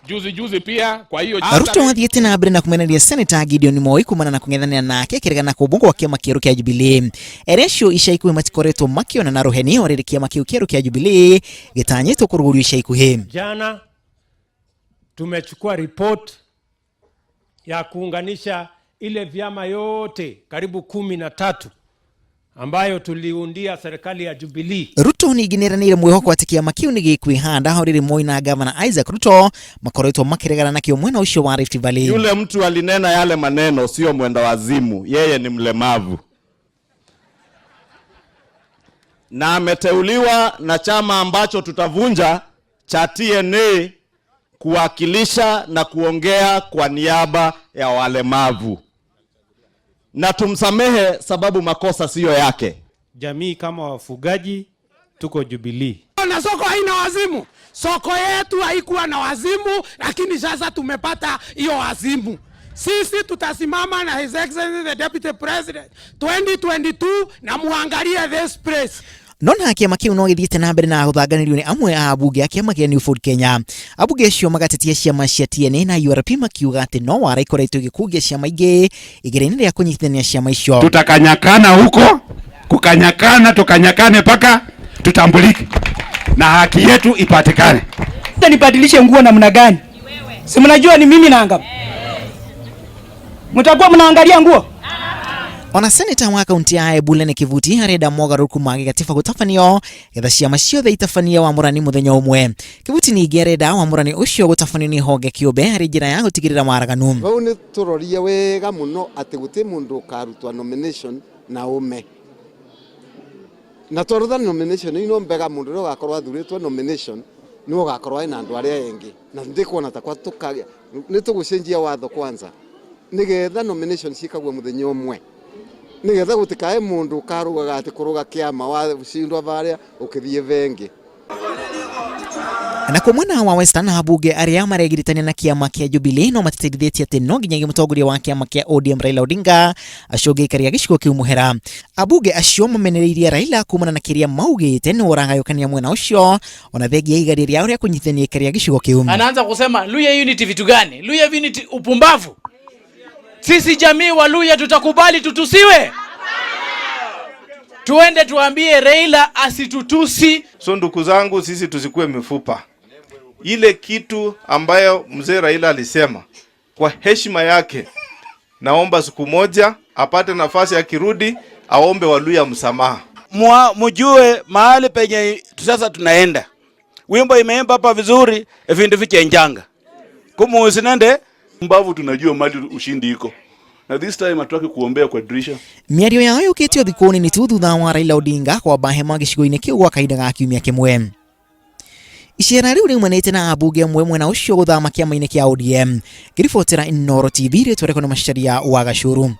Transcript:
Juzi juzi pia kwa hiyo Ruto athiĩte na mbere na kũmenereria Senator Gideon Moi kumana na kũng'ethanĩra nake akĩregana kũbungwo gwa kĩama kĩerũ kĩa Jubilee. Erĩ acio ica ikuhĩ matikoretwo makĩonana rũheni o rĩrĩ kĩama kĩu kĩerũ kĩa Jubilee gĩtanyĩtwo kũrugũrio ica ikuhĩ. Jana tumechukua report ya kuunganisha ile vyama yote karibu 13 ambayo tuliundia serikali ya Jubilee. Ruto ningĩ nĩeranĩire mwĩhoko atĩ kĩama kĩu nĩ gĩkwĩhanda o rĩrĩ Moi na gavana Isaac Ruto makoretwo makĩregana nakĩo mwena ũcio wa Rift Valley. Yule mtu alinena yale maneno sio mwenda wazimu, yeye ni mlemavu na ameteuliwa na chama ambacho tutavunja cha TNA kuwakilisha na kuongea kwa niaba ya walemavu, na tumsamehe sababu makosa siyo yake. Jamii kama wafugaji tuko Jubilee. Na soko haina wazimu. Soko yetu haikuwa na wazimu, lakini sasa tumepata hiyo wazimu. Sisi tutasimama na His Excellency the Deputy President 2022 na muangalie this place. No na kĩama kĩu no gĩthiĩte na mbere na gũthanganĩrio nĩ amwe a ambunge a kĩama kĩa New Ford Kenya. Ambunge acio magatetia ciama cia TNA na URP makiuga atĩ no wara ikoretwo igĩkungia ciama ingĩ igeria-inĩ rĩa kũnyitithania ciama icio. Tutakanyakana huko, kukanyakana, tukanyakane mpaka tutambulike na haki yetu ipatikane. Nibadilishe nguo namna gani? Si mnajua ni mimi naanga. Mtakuwa mnaangalia nguo? Ona seneta wa kaunti ya Embu Lenny Kivuti arenda mogarũrũku ma gĩgatiba gũtabanio getha ciama ciothe itabanie wamũrani mũthenya ũmwe. Kivuti ningĩ arenda wamũrani ũcio gũtabanio nĩ honge kĩũmbe harĩ njĩra ya gũtigĩrĩra waraganu. Vau nĩ tũrorie wega mũno atĩ gũtĩ mũndũ ũkarutwa nomination na ũme na twarutha nomination ino mbega mũndũ ũrĩa ũgakorwo athurĩtwo nomination nĩwe ũgakorwo ena andũ arĩa engĩ na ndikuona takwa tũkagĩa nĩ tũgũcenjia watho kwanza nĩgetha nomination ciĩkagwo mũthenya ũmwe nĩgetha gũtikae mũndũ ũkarũgaga atĩ kũrũga kĩama wacindwa varĩa ũkĩthiĩ vengi. Na kwa mwena wa Western ambunge arĩa maregiritania na kĩama kĩa Jubilee no matĩtĩrithĩtie atĩ no nginyagia mũtongoria wa kĩama kĩa ODM Raila Odinga acũnge aikaria gĩcigo kĩu mũhera. Ambunge acio mamenereirie Raila kumana na kĩrĩa maugĩte nĩ ũragayũkania mwena ũcio ona thengia ya igeria rĩao rĩa kũnyitithania aikaria gĩcigo kĩu. Anaanza kusema Luya unity vitu gani? Luya unity upumbavu. Sisi jamii wa Luya tutakubali tutusiwe? Tuende tuambie Raila asitutusi. So ndugu zangu, sisi tusikue mifupa. Ile kitu ambayo mzee Raila alisema kwa heshima yake, naomba siku moja apate nafasi akirudi aombe Waluya msamaha. Mujue mahali penye sasa tunaenda. Wimbo imeimba hapa vizuri, vindu vichenjanga. Kumuusinende mbavu, tunajua mali ushindi iko. Na this time hatutaki kuombea kwa dirisha. Mĩario yao yũkĩte o thikũ nini tu thutha wa Raila Odinga kwamba hema gĩcigo-inĩ kĩu gwa kahinda ga kiumia kĩmwe. Icera rĩu riumanĩte na ambunge amwe mwena ũcio gũthama kĩama-inĩ kĩa ODM. Ngĩribotera Inooro TV, rĩtwa rĩakwa nĩ Macharia wa Gacũrũ.